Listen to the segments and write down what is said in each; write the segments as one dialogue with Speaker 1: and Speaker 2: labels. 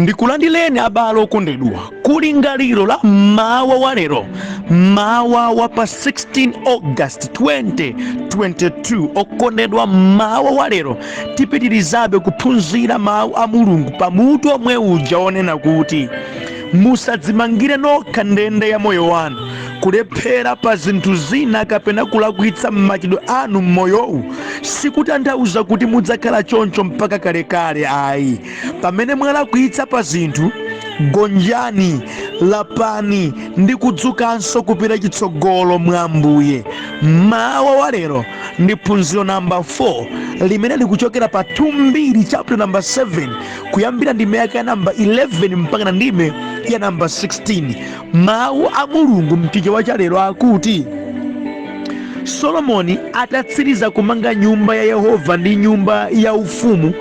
Speaker 1: Ndikulandileni abale okondedwa kulingaliro la mmawa wa lero, mmawa wa pa 16 August 2022. Okondedwa, mmawa wa lero tipitirizabe kuphunzira mawu a Mulungu pamutu omwe uja onena kuti musadzimangire nokha ndende ya moyo wanu. Kulephera pa zinthu zina kapena kulakwitsa m'machitidwe anu m'moyowu sikutanthauza kuti mudzakhala choncho mpaka kalekale ayi. Pamene mwalakwitsa pa zinthu, gonjani, lapani ndi kudzukanso kupita chitsogolo mwa Ambuye. Mmawa wa lero ndi phunziro namba 4 limene likuchokera pa 2 Mbiri chapter namba 7 kuyambira ndime yake ya namba 11 mpaka na ndime ya namba 16. Mawu a Mulungu mchichewa cha lero akuti, Solomoni atatsiriza kumanga nyumba ya Yehova ndi nyumba ya ufumu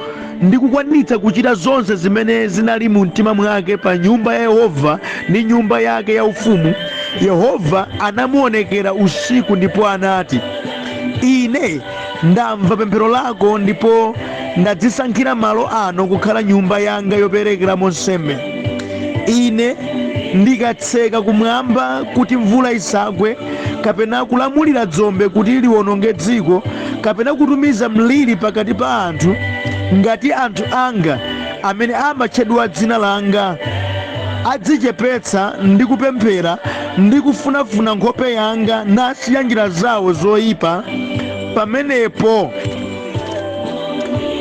Speaker 1: ndi kukwanitsa kuchita zonse zimene zinali mu mtima mwake pa nyumba ya Yehova ndi nyumba yake ya ufumu, Yehova anamuonekera usiku ndipo anati, Ine ndamva pemphero lako ndipo ndadzisankhira malo ano kukhala nyumba yanga yoperekeramo nsembe. Ine ndikatseka kumwamba kuti mvula isagwe, kapena kulamulira dzombe kuti liwononge dziko, kapena kutumiza mliri pakati pa anthu, ngati anthu anga amene amatchedwa dzina langa adzichepetsa ndi kupemphera ndi kufunafuna nkhope yanga nasiya njira zawo zoyipa, pamenepo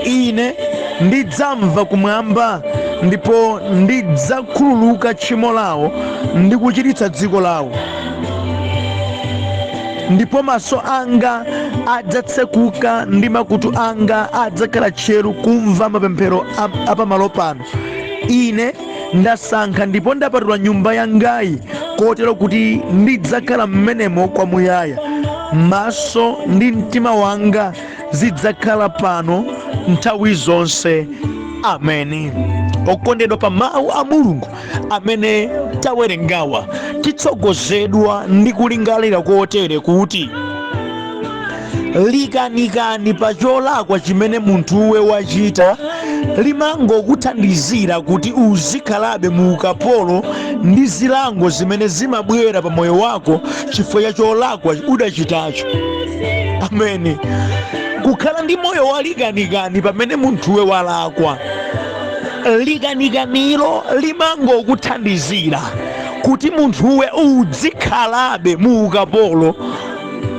Speaker 1: ine ndidzamva kumwamba ndipo ndidzakhululuka tchimo lawo ndi kuchiritsa dziko lawo. Ndipo maso anga adzatsekuka ndi makutu anga adzakhala tcheru kumva mapemphero apamalo pano. Ine ndasankha ndipo ndapatula nyumba yangayi kotero kuti ndidzakhala mmenemo kwamuyaya. Maso ndi mtima wanga zidzakhala pano nthawi zonse. Ameni. Okondedwa, pa mawu a Mulungu amene tawerengawa titsogozedwa ndi kulingalira kotere kuti likanikani pa cholakwa chimene munthuwe wachita limangokuthandizira kuti uzikhalabe mu ukapolo ndi zilango zimene zimabwera pa moyo wako chifukwa cha cholakwa udachitacho. Ameni. Kukhala ndi moyo wa likanikani pamene munthuwe walakwa, likanikanilo limangokuthandizira kuti munthuwe udzikhalabe mu ukapolo,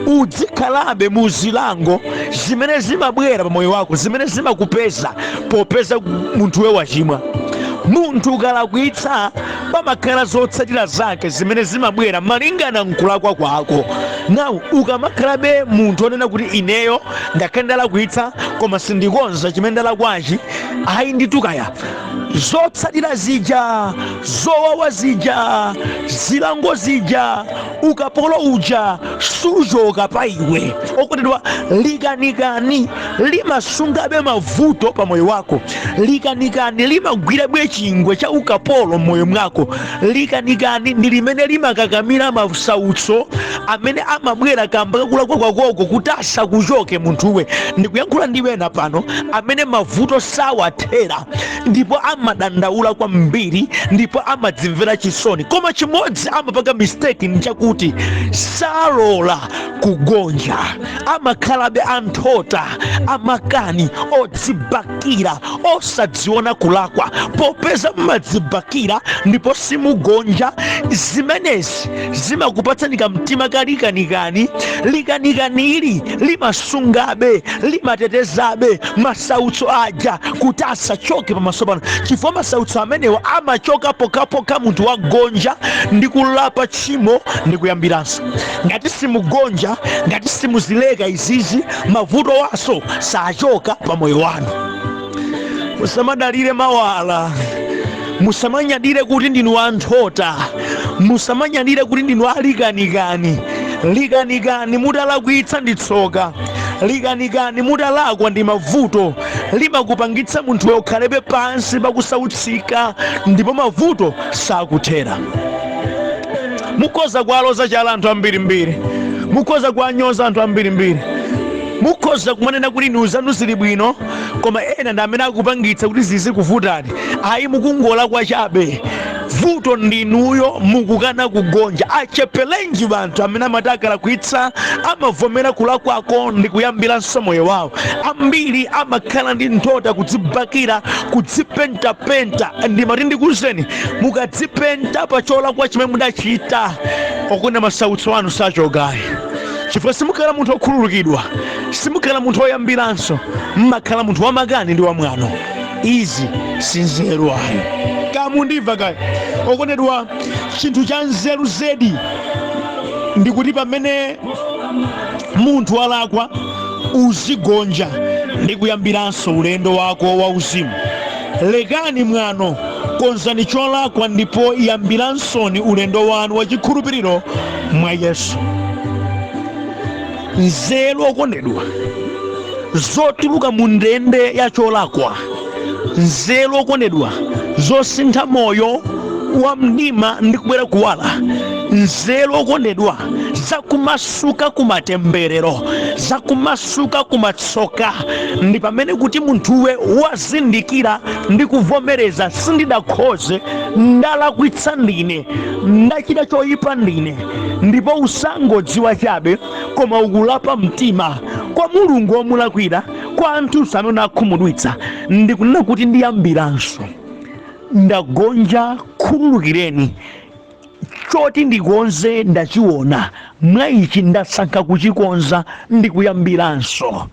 Speaker 1: udzikhalabe mu zilango zimene zimabwera pa moyo wako, zimene zimakupeza popeza munthuwe wachimwa. Munthu ukalakwitsa pamakhala zotsatira zake zimene zimabwera malingana nkulakwa kwako. Now ukamakhalabe munthu onena kuti ineyo ngakhale ndalakwitsa koma sindikonza chimene ndalakwachi, ayi nditukaya, zotsatira zija, zowawa zija, zilango zija, ukapolo uja suchoka pa iwe. Okondedwa, likanikani limasungabe mavuto pa moyo wako. Likanikani limagwirabe chingwe cha ukapolo m'moyo mwako. Likanikani ndi limene limakakamira masautso amene amabwera kamba kakulakwa kwakoko kuti asakuchoke munthuwe. Ndikuyankhula ndi wena pano amene mavuto sawathera ndipo amadandaula kwambiri ndipo amadzimvera chisoni, koma chimodzi amapanga mistake nchakuti salola kugonja. Amakhalabe anthota, amakani, odzibakira, osadziona kulakwa. Popeza mmadzibakira ndipo simugonja, zimenezi zimakupatsani kamtima kalikanikani. Likanikanili limasungabe, limatetezabe masautso aja kuti asachoke pamaso pano, chifukwa masautso amenewa amachoka pokhapokha munthu wagonja ndi kulapa tchimo ndi kuyambiranso. Ngati simugonja, ngati simuzileka izizi, mavuto waso sachoka pa moyo wanu. Musamadalire mawala, musamanyadire kuti ndinu anthota, musamanyadire kuti ndinu alikanikani. Likanikani mutalakwitsa ndi tsoka, likanikani mutalakwa ndi mavuto, limakupangitsa munthuwe ukhalebe pansi pakusautsika ndipo mavuto sakuthera. Mukhoza kuwaloza chala anthu ambirimbiri, mukhoza kuwanyoza anthu ambirimbiri, Mukhoza kumanena kuti inu zanu zili bwino, koma ena ndi amene akupangitsa kuti zizikuvutani. Ayi, mukungolakwa chabe. Vuto ndinuyo, mukukana kugonja. Achepelenji banthu amene amati akalakwitsa amavomera kulakwako ndi kuyambiranso moyo wawo. Ambiri amakhala ndi nthota, kudzibakira, kudzipentapenta. Ndimati ndikuwuzeni, mukadzipenta pa cholakwa chimene mudachita, okona masautso anu sachokayi, chifukwa simukhala munthu okhululukidwa, simukhala munthu oyambiranso, mmakhala munthu wamakani ndi wamwano. Izi si nzeru ayi. Kamundimva kaya, okondedwa? Chinthu cha nzeru zedi ndikuti pamene munthu alakwa, uzigonja ndi kuyambiranso ulendo wako wa uzimu. Lekani mwano, konzani cholakwa ndipo yambiransoni ulendo wanu wa chikhulupiriro mwa Yesu. Nzeru, okondedwa, zotuluka mu ndende ya cholakwa, nzeru, okondedwa, zosintha moyo wa mdima ndi kubwera kuwala, nzeru, okondedwa, zakumasuka kumatemberero, zakumasuka kumatsoka, ndi pamene kuti munthuwe wazindikira ndi kuvomereza: sindidakhoze, ndalakwitsa ndine, ndachita choyipa ndine. Ndipo usangodziwa chabe, koma ukulapa mtima kwa Mulungu womulakwira, kwa anthu amene akhumudwitsa, ndikunena kuti ndiyambiranso, ndagonja, khululukireni. Choti ndikonze ndachiona, mwa ichi ndasankha kuchikonza ndikuyambiranso,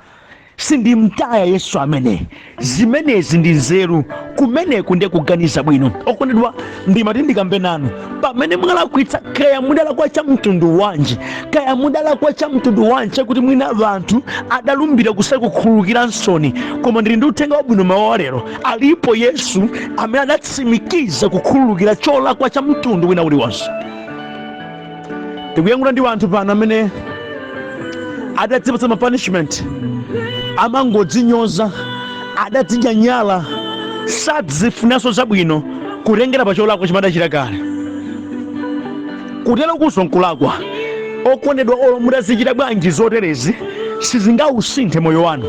Speaker 1: sindimtaya Yesu amene. Zimenezi ndi nzeru, kumeneku ndiye kuganiza bwino. Okondedwa, ndimati ndikambe nanu: pamene mwalakwitsa, kaya mudalakwa cha mtundu wanji, kaya mudalakwa cha mtundu wanji chakuti mwina anthu adalumbira kusakukhululukira nsoni, koma ndili ndi uthenga wabwino mawa wa lero. Alipo Yesu amene adatsimikiza kukhululukira cholakwa cha mtundu wina uliwonse. Ndikuyankhula ndi anthu pano amene adadzipatsa ma punishment, amangodzinyoza, adadzinyanyala, sadzifunanso zabwino kutengera pa cholakwa chimene adachita kale. Kutero kuso nkulakwa, okondedwa. Olo mutazichita bwanji zoterezi, sizingausinthe moyo wanu.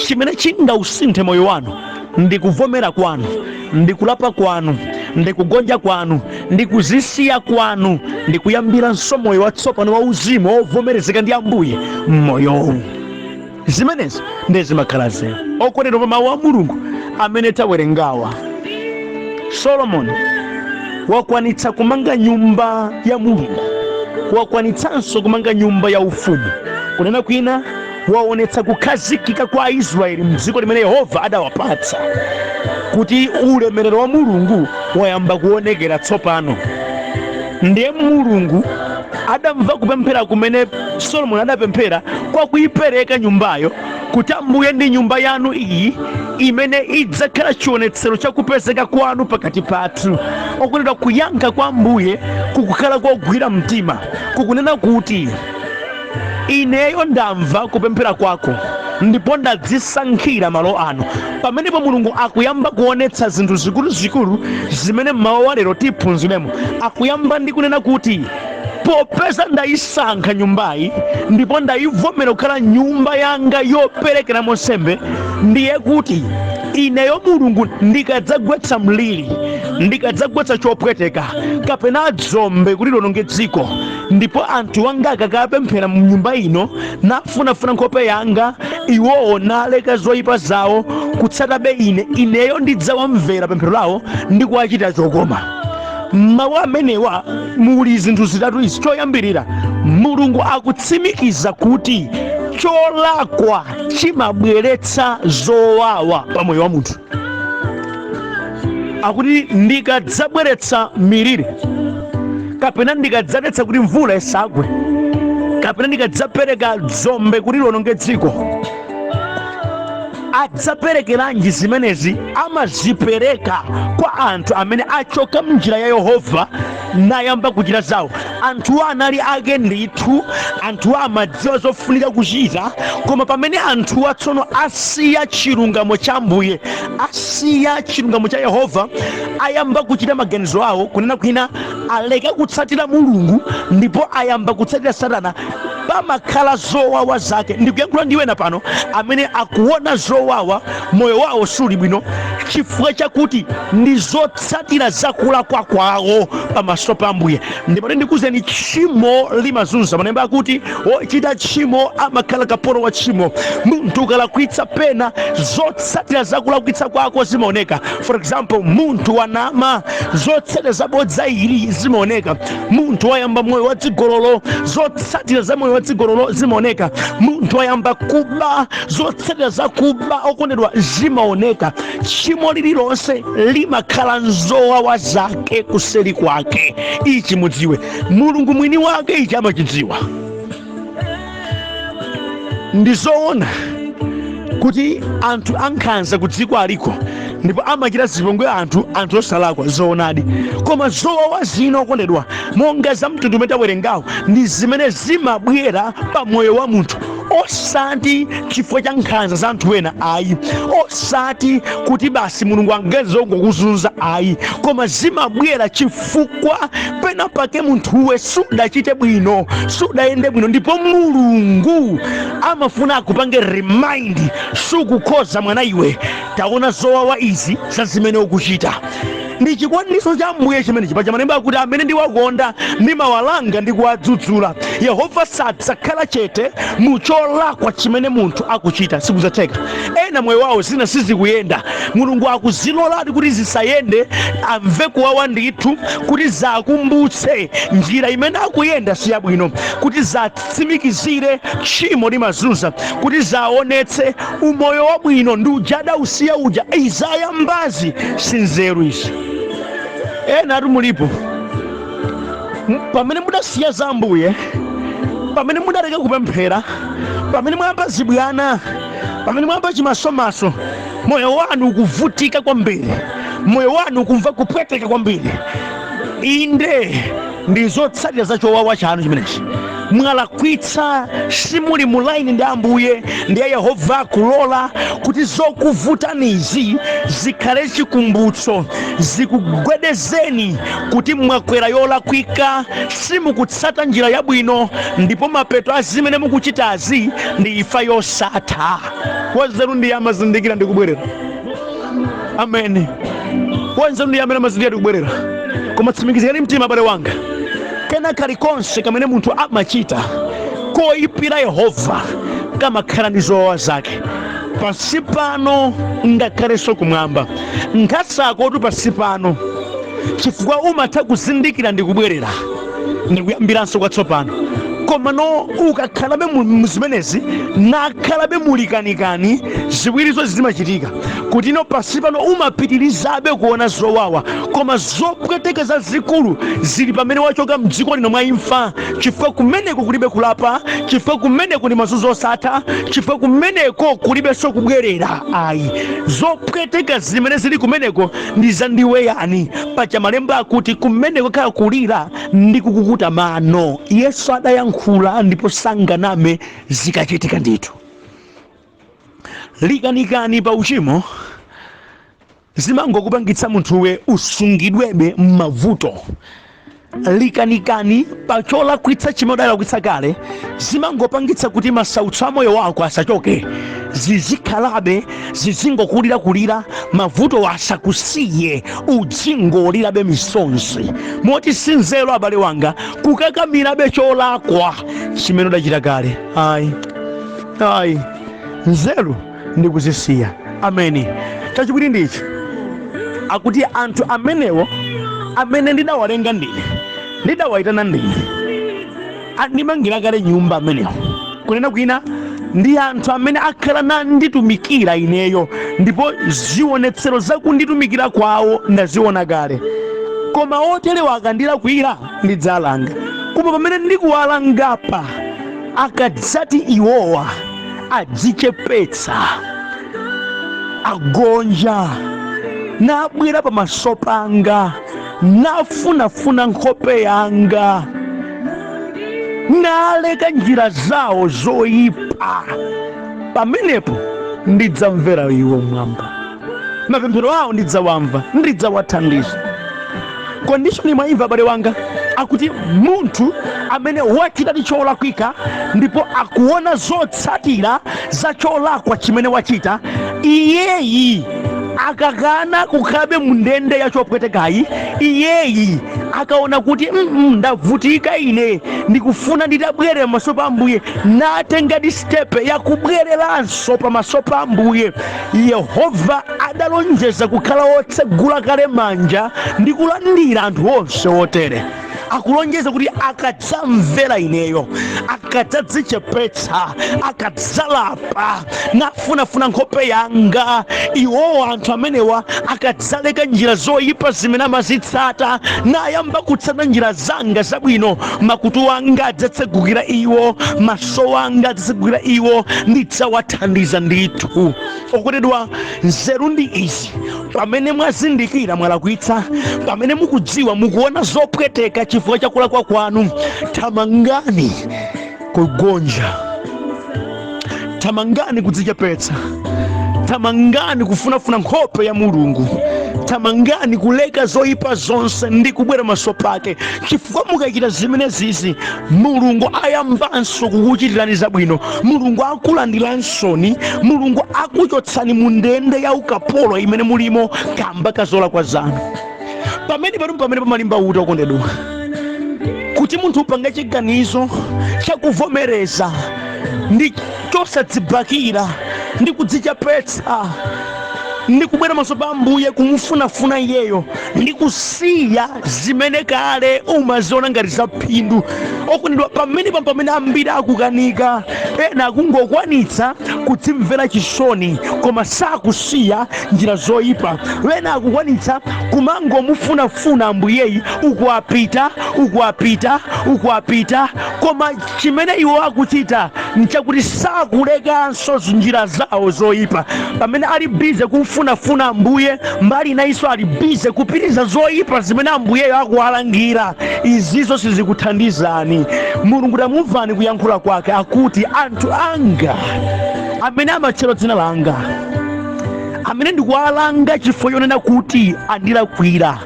Speaker 1: Chimene chingausinthe moyo wanu ndi kuvomera kwanu, ndi kulapa kwanu, ndi kugonja kwanu, ndi kuzisiya kwanu, ndi kuyambiranso moyo watsopano wa uzimu wovomerezeka ndi Ambuye mmoyowu. Zimenezi ndiye zimakhala nzeru, okondedwa. Pa mawu a Mulungu amene tawerengawa, Solomoni wakwanitsa kumanga nyumba ya Mulungu, wakwanitsanso kumanga nyumba ya ufumu. Kunena kwina, waonetsa kukhazikika kwa Aisraeli mdziko limene Yehova adawapatsa, kuti ulemerero wa Mulungu wayamba kuonekera tsopano. Ndiye Mulungu adamva kupemphera kumene Solomoni adapemphera kwa kuyipereka nyumbayo, kuti Ambuye, ndi nyumba yanu iyi imene idzakhala chionetsero chakupezeka kwanu pakati pathu. Okondedwa, kuyankha kwa Ambuye kukukhala kogwira mtima, kukunena kuti ineyo ndamva kupemphera kwako ndipo ndadzisankhira malo ano. Pamenepo Mulungu akuyamba kuonetsa zinthu zikuluzikulu zimene mmawa wa lero tiphunziremo. Akuyamba ndi kunena kuti popeza ndayisankha nyumbayi ndipo ndayivomera kukhala nyumba yanga yoperekeramo nsembe, ndiye kuti ineyo Mulungu ndikadzagwetsa mliri, ndikadzagwetsa chopweteka kapena dzombe kuti liononge dziko, ndipo anthu anga akakapemphera mnyumba ino nafunafuna nkhope yanga, iwowo naleka zoyipa zawo kutsatabe ine, ineyo ndidzawamvera pemphero lawo ndi kuwachitira chokoma. Mawu amenewa muli zinthu zitatu izi. Choyambirira, Mulungu akutsimikiza kuti cholakwa chimabweretsa zowawa pa moyo wa munthu. Akuti ndikadzabweretsa miliri, kapena ndikadzadetsa kuti mvula isagwe, kapena ndikadzapereka dzombe kuti liwononge dziko. Adzaperekeranji zimenezi? Amazipereka kwa anthu amene achoka mnjira ya Yehova nayamba kuchita zawo. Anthuwa anali ake ndithu, anthuwa amadziwa zofunika kuchita, koma pamene anthuwa tsono asiya chilungamo cha Ambuye, asiya chilungamo cha Yehova, ayamba kuchita maganizo awo, kunena kwina aleka kutsatira Mulungu ndipo ayamba kutsatira Satana. Pamakhala zowawa zake. Ndikuyankhula ndi wena pano amene akuona zowawa, moyo wawo suli bwino chifukwa chakuti ndi zotsatira zakulakwa kwawo pamaso pa Ambuye. Ndipo ndikuzeni, tchimo limazunza. Malemba akuti wochita tchimo amakhala kapolo wa tchimo. Munthu ukalakwitsa pena, zotsatira zakulakwitsa kwako zimaoneka. For example, munthu wanama, zotsatira zabodza ili zimaoneka. Munthu wayamba moyo wa dzigololo, zotsatira za moyo wa dzigololo zimaoneka. Munthu wayamba kuba, zotsatira za kuba, okondedwa, zimaoneka. Tchimo lililonse limakhala nzowawa zake kuseri kwake. Ichi mudziwe, Mulungu mwini wake ichi amachidziwa. Ndi zoona kuti anthu ankhanza ku dziko aliko ndipo amachita zipongwe anthu osalakwa, zoonadi. Koma zowawa zina, okondedwa, monga za mtundu umene tawerengawo, ndi zimene zimabwera pa moyo wa munthu, osati chifukwa cha nkhanza za anthu ena ayi, osati kuti basi Mulungu angazongokuzunza ayi, koma zimabwera chifukwa pena pake munthuwe sudachite bwino, sudayende bwino, ndipo Mulungu amafuna akupange remind: sukukhoza mwana iwe, taona zowawa izi za zimene ukuchita. Ndi chikwaniso cha Mbuye chimenechi. Paja malemba akuti amene ndiwakonda ndimawalanga ndi kuwadzudzula. Yehova sadzakhala chete mu cholakwa chimene munthu akuchita, sikudzatheka. Ena moyo wawo zina sizikuyenda, Mulungu akuziloladi kuti zisayende, amve kuwawa ndithu, kuti zakumbutse njira imene akuyenda siyabwino, kuti zatsimikizire tchimo limazunza, kuti zaonetse umoyo wabwino ndi uja adausiya uja. Izayambazi sinzeru izi. Ena atu mulipo, pamene mudasiya za Ambuye, pamene mudaleka kupemphera, pamene mwayamba zibwana, pamene mwayamba chimasomaso, moyo wanu ukuvutika kwambiri, moyo wanu ukumva kupweteka kwambiri. Inde, ndi zotsatira za chowawa chanu chimenechi. Mwalakwitsa, simuli mu line ndi Ambuye, ndiye Yehova akulola kuti zokuvutanizi zikhale chikumbutso, zikugwedezeni kuti mwakwera yolakwika, simukutsata njira yabwino, ndipo mapeto a zimene mukuchitazi ndi imfa yosatha. Wanzeru ndiye amazindikira ndi kubwerera. Amen. Wanzeru ndiye amene amazindikira ndi kubwerera. Koma tsimikizikani mtima, abale wanga, kena kalikonse kamene munthu amachita koyipira Yehova kamakhala ndi zowawa zake pansi pano ngakhalenso kumwamba. Nkhasakotu pansi pano, chifukwa umatha kuzindikira ndi kubwerera ndikuyambiranso kwatsopano. Koma no, ukakhalabe mu zimenezi, nakhalabe mulikanikani, ziwirizo zimachitika kuti no, pansi pano umapitirizabe kuona zowawa, koma zopweteka zazikulu zili pamene wachoka mdziko lino mwa imfa, chifukwa kumeneko kulibe kulapa, chifukwa kumeneko ndi mazunzo osatha, chifukwa kumeneko kulibenso kubwerera ayi. Zopweteka zimene zili kumeneko ndi za ndiweyani. Paja malemba akuti kumeneko khala kulira ndi kukukuta mano. Yesu adayankhula ndipo sanganame, zikachitika ndithu. Likanikani pa uchimo zimangokupangitsa munthuwe usungidwebe m'mavuto. Likanikani pa cholakwitsa chimene udalakwitsa kale zimangopangitsa kuti masautso a moyo wako asachoke, zizikhalabe, zizingokulirakulira, mavuto asakusiye, udzingoulirabe misonzi. Moti sinzeru, abale wanga, kukakamirabe cholakwa chimene udachita kale. Ayi, ayi, nzeru ndi kuzisiya. Ameni. Chachiwiri ndichi, akuti anthu amenewo amene ndidawalenga ndine, ndidawayitana ndine, andimangira kale nyumba amenewo. Kunena kwina, ndi anthu amene akhala nanditumikira ineyo, ndipo zionetsero zakunditumikira kwawo ndaziona kale. Koma oterewa akandilakwira ndidzalanga. Koma pamene ndikuwalangapa, akadzati iwowa adzichepetsa, agonja, nabwera pamaso panga, nafunafuna nkhope yanga, naleka njira zawo zoyipa, pamenepo ndidzamvera iwo mwamba, mapemphero awo ndidzawamva, ndidzawathandiza. Condition mwaimva, abale wanga? Akuti munthu amene wachitadi cholakwika ndipo akuona zotsatira za cholakwa chimene wachita, iyeyi akakana kukhalabe mu ndende ya chopwetekayi, iyeyi akaona kuti ndavutika ine, ndikufuna nditabwerera pamaso pa Ambuye, natengadi stepe yakubwereranso pamaso pa Ambuye, Yehova adalonjeza kukhala wotsegula kale manja ndi kulandira anthu onse otere. Akulonjeza kuti akadzamvera ineyo, akadzadzichepetsa, akadzalapa nafunafuna nkhope yanga, iwowo anthu amenewa akadzaleka njira zoyipa zimene amazitsata nayamba kutsata njira zanga zabwino, makutu anga adzatsegukira iwo, maso anga adzatsegukira iwo, ndidzawathandiza ndithu. Okondedwa, nzeru ndi izi: pamene mwazindikira mwalakwitsa, pamene mukudziwa, mukuona zopweteka chifukwa cha kulakwa kwanu, thamangani kugonja, thamangani kudzichepetsa, thamangani kufunafuna nkhope ya Mulungu, thamangani kuleka zoyipa zonse ndi kubwera maso pake, chifukwa mukachita zimene zizi, Mulungu ayambanso kukuchitirani zabwino, Mulungu akulandilansoni, Mulungu akuchotsani mu ndende ya ukapolo imene mulimo kamba ka zolakwa zanu. Pamene pano pamene pamalimba uta, okondedwa, kuti munthu upange chiganizo chakuvomereza ndi chosadzibakira ndi kudzichepetsa ndi kubwera maso pa Ambuye kumufunafuna iyeyo ndi kusiya zimene kale umaziona ngati zaphindu. Okondedwa, pamene pamene ambiri akukanika, ena akungokwanitsa kudzimvera chisoni koma sakusiya njira zoyipa, ena akukwanitsa kumangomufunafuna Ambuyeyi, uku apita, uku apita, uku apita, koma chimene iwo akuchita nchakuti sakulekanso njira zawo zoyipa. Pamene ali busy kumfunafuna Ambuye, mbali inayinso ali busy kupitiriza zoyipa zimene Ambuyeyo akuwalangira. Izizo sizikuthandizani. Mulungu, tamumvani kuyankhula kwake, akuti anthu anga amene amatchedwa dzina langa, amene ndikuwalanga chifukwa chonena kuti andilakwira,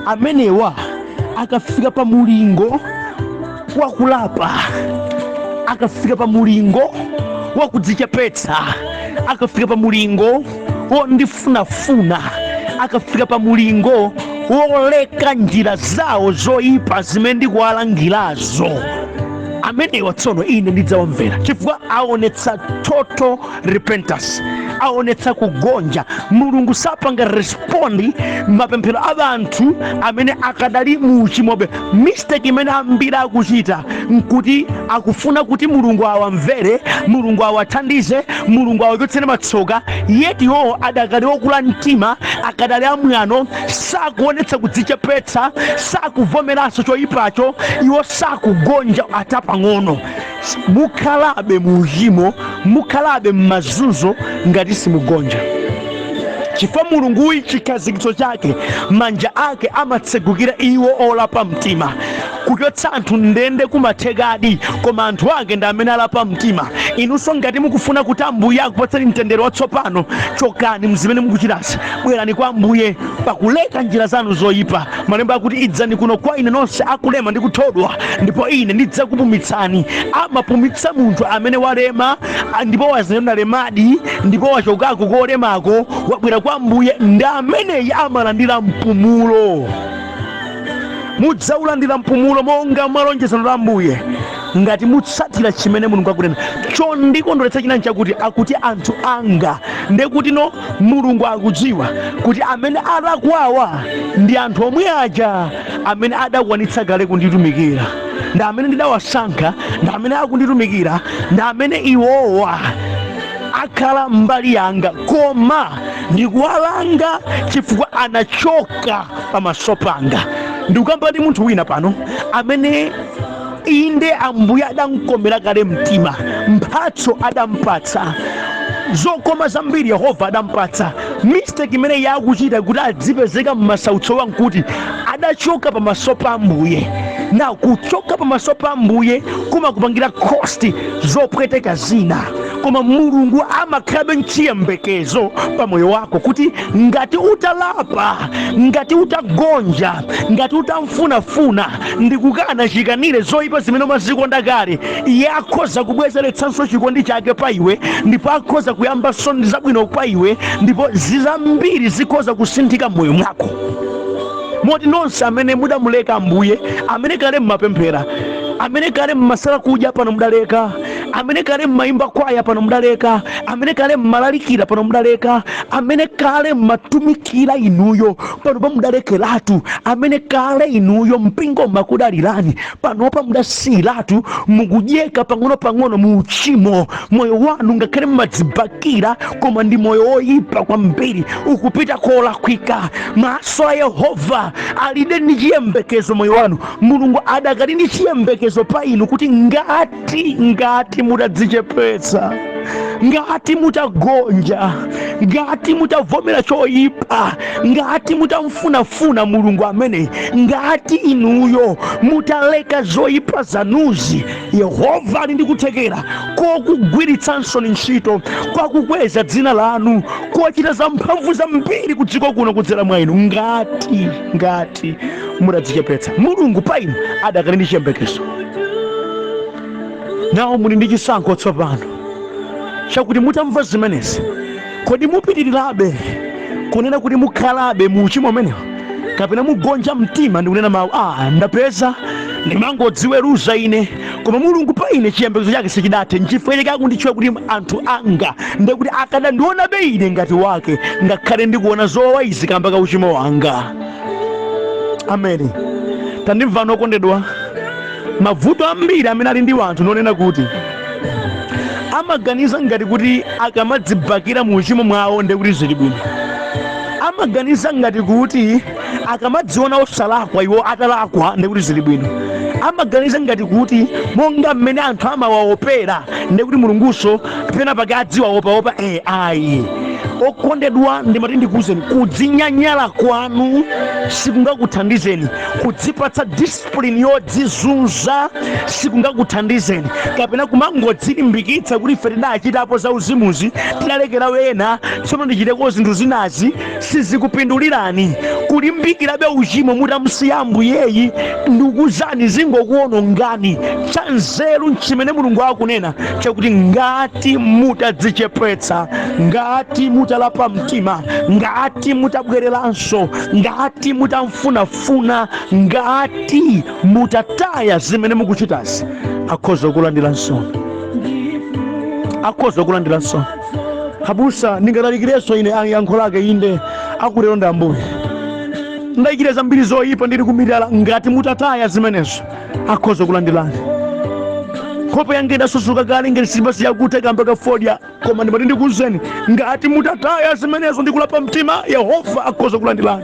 Speaker 1: amenewa akafika pa mulingo wakulapa, akafika pa mulingo wakudzichepetsa, akafika pa mulingo wondifunafuna, akafika pa mulingo woleka njira zawo zoyipa zimene ndikuwalangirazo, amenewa tsono ine ndidzawamvera, chifukwa aonetsa total repentance, aonetsa kugonja. Mulungu sapanga respond mapemphero a anthu amene akadali mu uchimobe. Mistake imene ambiri akuchita nkuti akufuna kuti Mulungu awamvere, Mulungu awathandize, Mulungu awachotsere matsoka, yet iwowo adakali okula mtima, akadali amwano, sakuonetsa kudzichepetsa, sakuvomeranso choyipacho, iwo sakugonja atapang'ono. Mukhalabe mu uchimo, mukhalabe m'mazunzo ngati simugonja, chifukwa Mulunguyi chikhazikitso chake, manja ake amatsegukira iwo olapa mtima. Kuchotsa anthu ndende kumathekadi, koma anthu ake ndi amene alapa mtima. Inunso ngati mukufuna kuti Ambuye akupatseni mtendere watsopano, chokani mzimene mukuchitasi, bwerani kwa Ambuye pakuleka njira zanu zoyipa. Malemba akuti, "Idzani kuno kwa ine nonse akulema ndi kuthodwa, ndipo ine ndidzakupumitsani." Amapumitsa munthu amene walema ndipo walemadi, ndipo wachokako kolemako, wabwera kwa Ambuye, ndi ameneyi amalandira mpumulo. Mudzaulandira mpumulo monga mwalonjezano la Ambuye ngati mutsatira chimene Mulungu akunena. Chondikondweretsa china nchakuti akuti anthu anga, ndekuti no Mulungu akudziwa kuti amene alakwawa ndi anthu omwe aja amene adakwanitsa kale kunditumikira, ndi amene ndidawasankha, ndi amene akunditumikira, ndi amene iwowa akhala mbali yanga, koma ndikuwalanga chifukwa anachoka pamaso panga. Ndikukamba ndi munthu wina pano amene inde Ambuye adamkomera kale mtima, mphatso adampatsa, zokoma zambiri Yehova adampatsa. Mistake imene yakuchita kuti adzipezeka m'masautso wankuti adachoka pamaso pa Ambuye. Na kuchoka pamaso pa Ambuye kumakupangira cost zopweteka zina, koma Mulungu amakhalabe nchiyembekezo pa moyo wako kuti ngati utalapa, ngati utagonja, ngati utamfunafuna ndikukana chikanire zoyipa zimene umazikonda kale, iye akhoza kubwezeretsanso chikondi chake pa iwe, ndipo akhoza kuyambanso ndi zabwino pa iwe, ndipo zambiri zikhoza kusinthika m'moyo mwako. Moti nonse amene mudamuleka Ambuye, amene kale mmapemphera, amene kale mmasala kudya pano mudaleka, amene kale mmayimba kwaya pano mudaleka, amene kale mmalalikira pano mudaleka, amene kale mmatumikira inuyo panopa mudalekeratu, amene kale inuyo mpingo mmakudalirani panopa mudasiyiratu, mukudyeka pang'ono-pang'ono mu uchimo. Moyo wanu ngakhale mmadzibakira, koma ndi moyo woyipa kwambiri, ukupita kolakwika. Maso a Yehova alibe ndi chiyembekezo moyo wanu. Mulungu adakali ndi chiyembekezo pa inu kuti ngati mutadzichepetsa, ngati mutagonja, ngati mutavomera choyipa, ngati mutamfunafuna Mulungu amene, ngati inuyo mutaleka zoyipa zanuzi, Yehova ali ndi kuthekera kokugwiritsanso ntchito, kwakukweza dzina lanu, kochita zamphamvu zambiri ku dziko kuno kudzera mwa inu, ngati mutadzichepetsa. Mulungu pa inu adakali ndi chiyembekezo. Nawo muli ndi chisankho tsopano chakuti mutamva zimenezi, kodi mupitirirabe kunena kuti mukhalabe mu uchimo umenewo, kapena mugonja mtima ndi kunena mawu, "Ndapeza ndimangodziweruza ine, koma Mulungu pa ine chiyembekezo chake sichidathe. Nchifukwa chake akunditchula kuti anthu anga, ndekuti akadandionabe ine ngati wake, ngakhale ndikuona zowawa izi kamba ka uchimo wanga"? Ameni. Tandimvani okondedwa, mavuto ambiri amene ali ndi wanthu nonena kuti amaganiza ngati kuti akamadzibakira mu uchimo mwawo ndekuti zili bwino, amaganiza ngati kuti akamadziona osalakwa iwo atalakwa ndekuti zili bwino, amaganiza ngati kuti monga mmene anthu amawaopera ndekuti Mulunguso pena pake adziwaopaopa. Ayi okondedwa, ndimati ndikuwuzeni, kudzinyanyala kwanu sikungakuthandizeni, kudzipatsa discipline yodzizunza sikungakuthandizeni, kapena kumangodzilimbikitsa kuti ife tidachitapo za uzimuzi, tidalekera wena, tsono ndichiteko zinthu zinazi, sizikupindulirani. Kulimbikirabe uchimo mutamsiya Ambuyeyi, ndikuzani, zingokuonongani. Chanzeru nchimene Mulungu akunena chakuti ngati mutadzichepetsa, ngati mutalapa mtima, ngati mutabwereranso, ngati mutamfunafuna, ngati mutataya zimene mukuchitazi, akhoza kulandiranso, akhoza kulandiranso. "Abusa, ndingalalikirenso ine?" Yankho lake, inde, akutero ndi Ambuye. Ndayikira zambiri zoyipa, ndili kumitala. Ngati mutataya zimenezo, akhoza kulandirani. Nkhope yanga idasusuka kale ngati silibasi yakutha kamba kafodya, koma ndimati ndikuwuzeni, ngati mutataya zimenezo ndikulapa mtima, Yehova akhoza kulandirani.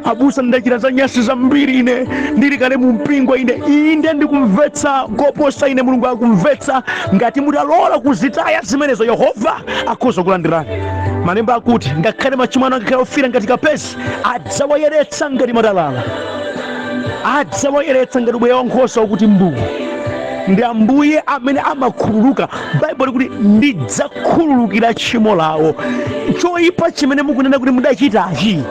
Speaker 1: "Abusa, ndachita za nyasi zambiri ine ndili kale mu mpingo ine." Inde, ndikumvetsa koposa ine, Mulungu akumvetsa. Ngati mutalola kuzitaya zimenezo, Yehova akhoza kulandirani. Malemba akuti ngakhale machimo anu angakhale ofira ngati kapezi, adzawayeretsa ngati matalala, adzawayeretsa ngati ubweya wankhosa wakuti mbuu. Ndi Ambuye amene amakhululuka. Baibulo likuti ndidzakhululukira tchimo lawo. Choyipa chimene mukunena kuti mudachitachi,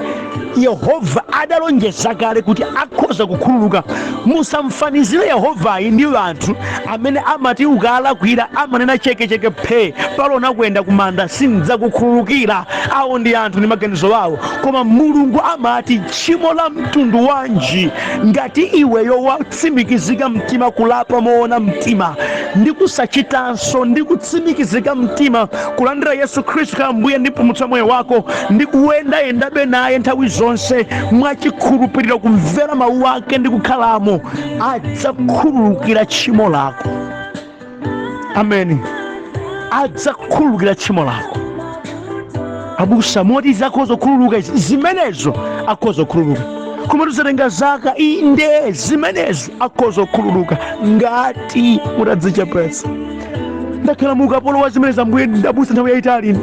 Speaker 1: Yehova adalonjeza kale kuti akhoza kukhululuka. Musamfanizire Yehovayi ndi anthu amene amati ukalakwira amanena chekecheke phe, palona kuyenda kumanda sindidzakukhululukira. Awo ndi anthu ndi maganizo awo, koma Mulungu amati tchimo la mtundu wanji, ngati iweyo watsimikizika mtima kulapa moona mtima ndi kusachitanso, ndi kutsimikizika mtima kulandira Yesu Khristu khala Mbuye ndi Mpulumutsi moyo wako, ndi kuyendayendabe naye nthawi zonse mwachikhulupiriro, kumvera mawu ake ndi kukhalamo, adzakhululukira tchimo lako. Ameni, adzakhululukira tchimo lako. "Abusa, moti zakhoza kukhululuka izi?" Zimenezo akhoza kukhululuka, koma tizatenga zaka. Inde, zimenezo akhoza kukhululuka ngati mutadzichepetsa. "Ndakhala mu ukapolo wa zimenezi, Ambuye, ndabusa, nthawi yayitali ine.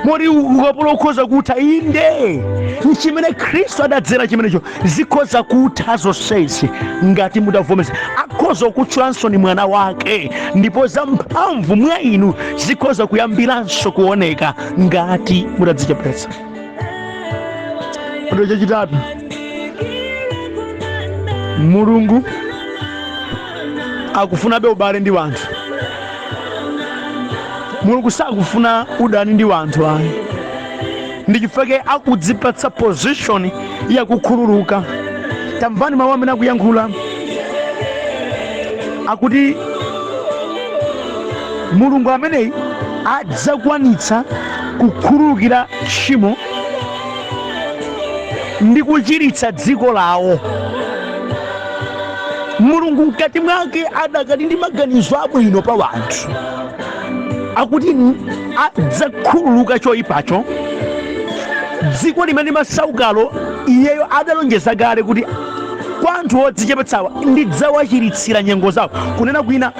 Speaker 1: Moti ukapolo ukhoza kutha? Inde, nchimene Khristu adadzera chimenecho. Zikhoza kutha zonsezi ngati mutavomereza. Akhoza kukutchulanso ni mwana wake, ndipo zamphamvu mwa inu zikhoza kuyambiranso kuoneka ngati mutadzichepetsa. Ndo chachitatu, Mulungu akufunabe ubale ndi wanthu. Mulungu sakufuna udani ndi wanthu ayi. Ndi chifukwa akudzipatsa position yakukhululuka. Tamvani mawu amene akuyankhula, akuti Mulungu ameneyi adzakwanitsa kukhululukira tchimo ndi kuchiritsa dziko lawo. Mulungu mkati mwake adakali ndi maganizo abwino pa wanthu, akuti adzakhululuka choyipacho. Dziko limene limasaukalo, iyeyo adalonjeza kale kuti kwa anthu odzichepetsawa ndidzawachiritsira nyengo zawo. Kunena kwina,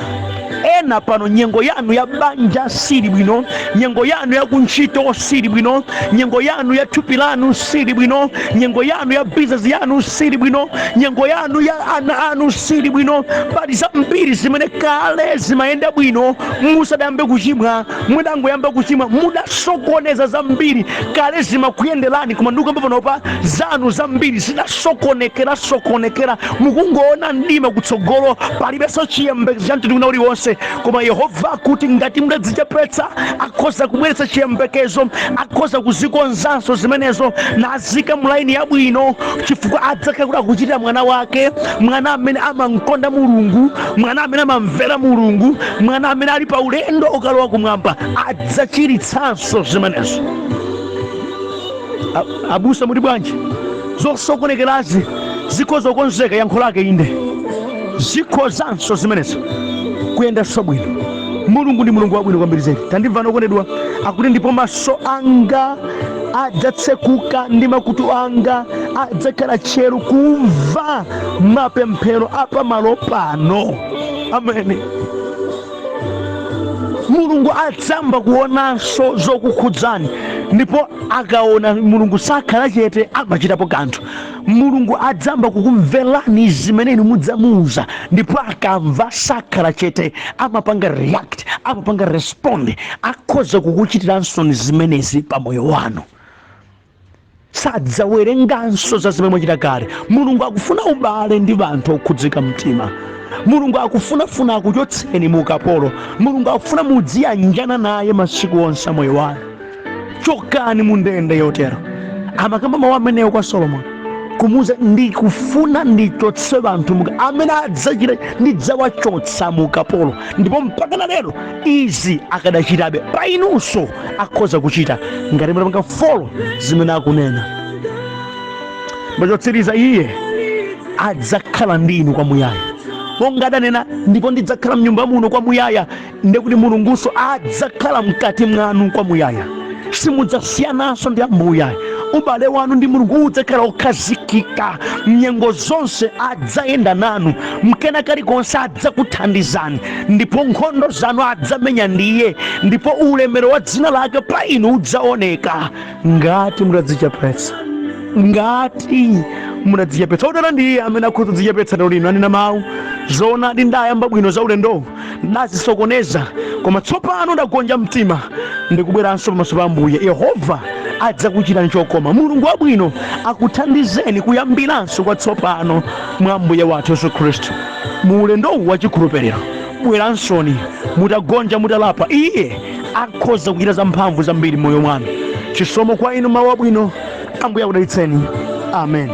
Speaker 1: ena pano nyengo yanu ya banja sili bwino, nyengo yanu ya kuntchito sili bwino, nyengo yanu ya thupi lanu sili bwino, nyengo yanu ya bizinesi yanu sili bwino, nyengo yanu ya ana anu sili bwino. Pali zambiri zimene kale zimayenda bwino musadayambe kuchimwa. Mudangoyamba kuchimwa, mudasokoneza zambiri. Kale zimakuyenderani, koma ndikuyamba panopa zanu zambiri zidasokonekera sokonekera, mukungoona mdima kutsogolo, palibenso chiyembekezo cha mtundu wina uliwonse. Koma Yehova akuti ngati mudadzichepetsa, akhoza kubweretsa chiyembekezo, akhoza kuzikonzanso zimenezo nazika mulaini yabwino, chifukwa adzakhala kuti akuchitira mwana wake, mwana amene amamkonda Mulungu, mwana amene amamvera Mulungu, mwana amene ali pa ulendo okalowa kumwamba. Adzachiritsanso zimenezo. Abusa, muti bwanji? Zosokonekerazi zikhoza kukonzeka? Yankho lake inde, zikhozanso zimenezo kuyendanso bwino. Mulungu ndi Mulungu wabwino kwambiri zedi. Tandimvani okondedwa, akuti ndipo maso anga adzatsekuka ndi makutu anga adzakhala tcheru kumva mapemphero apamalo pano. Amene Mulungu adzamba kuonanso zokukhudzani, ndipo akaona, Mulungu sakhala chete, amachitapo kanthu. Mulungu adzamba kukumverani zimene inu mudzamuuza, ndipo akamva sakhala chete, amapanga react, amapanga respond. Akhoza kukuchitiranso zimenezi pa moyo wanu. Sadzawerenganso za zimene mwachita kale. Mulungu akufuna ubale ndi anthu okhudzika mtima. Mulungu akufunafuna akuchotseni mu ukapolo. Mulungu akufuna mudziyanjana naye masiku onse a moyo wanu. Chokani mu ndende yotero. Amakamba mawu amenewo kwa Solomoni, kumuuza, ndikufuna ndichotse anthu amene adzachita, ndidzawachotsa mu ukapolo. Ndipo mpaka na lero izi akadachitabe pa inunso, akhoza kuchita ngati mutapanga follow zimene akunena. Machotsiriza, iye adzakhala ndi inu kwamuyaya, monga adanena, ndipo ndidzakhala mnyumba muno kwamuyaya. Ndekuti Mulungunso adzakhala mkati mwanu kwamuyaya. Simudzasiyananso ndi Ambuye. Ubale wanu ndi Mulungu udzakhala okhazikika mnyengo zonse. Adzayenda nanu mkena kalikonse, adzakuthandizani, ndipo nkhondo zanu adzamenya ndiye, ndipo ulemero wa dzina lake pa inu udzaoneka ngati mutadzichepetsa, ngati mutadzichepetsa. Odala ndi iye amene akhoza kudzichepetsa lero lino, anena mawu zoonadi, ndayamba bwino za ulendowu, ndazisokoneza, koma tsopano ndagonja mtima, ndikubweranso pamaso pa Ambuye. Yehova adzakuchitani chokoma. Mulungu wabwino akuthandizeni kuyambiranso kwatsopano mwa Ambuye wathu Yesu Khristu. Mu ulendowu wachikhulupiriro, bweransoni mutagonja, mutalapa. Iye akhoza kuchita zamphamvu zambiri m'moyo mwanu. Chisomo kwa inu, mawu abwino. Ambuye akudalitseni. Amen.